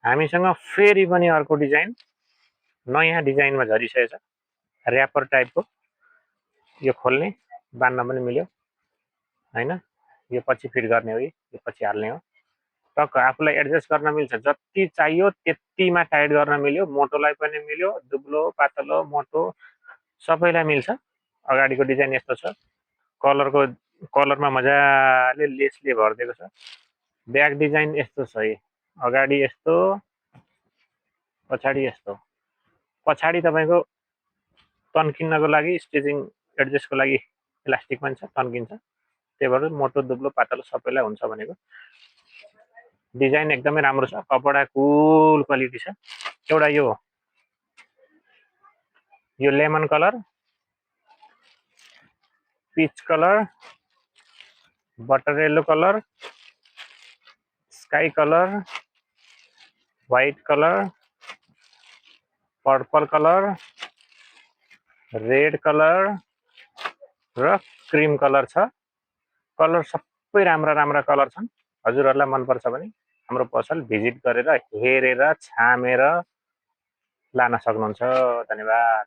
हामीसँग फेरि पनि अर्को डिजाइन नयाँ डिजाइनमा झरिसकेछ र्यापर टाइपको यो खोल्ने बान्न पनि मिल्यो हैन यो पछि फिट गर्ने हो यो पछि हाल्ने हो टक्क आफूलाई एडजस्ट गर्न मिल्छ जति चाहियो त्यतिमा टाइट गर्न मिल्यो मोटोलाई पनि मिल्यो दुब्लो पातलो मोटो सबैलाई मिल्छ अगाडिको डिजाइन यस्तो छ कलरमा मजाले लेसले भरिदिएको छ ब्याक डिजाइन यस्तो छ है अगाडि यस्तो पछाडि यस्तो पछाडि तपाईको तन्किनको लागि स्टिचिङ एडजस्टको लागि इलास्टिक पनि छ तन्किन्छ त्यही भएर मोटो दुब्लो पातलो सबैलाई हुन्छ भनेको डिजाइन एकदमै राम्रो छ कपडा कुल क्वालिटी छ एउटा यो lemon colour peach colour butter yellow colour sky colour white colour purple colour red colour र क्रीम कलर छ कलर सबै राम्रा कलर छन् हजुरहरुलाई मन पर्छ भने हाम्रो पसल भिजिट गरेर हेरेर छामेर लान सक्नुहुन्छ धन्यवाद।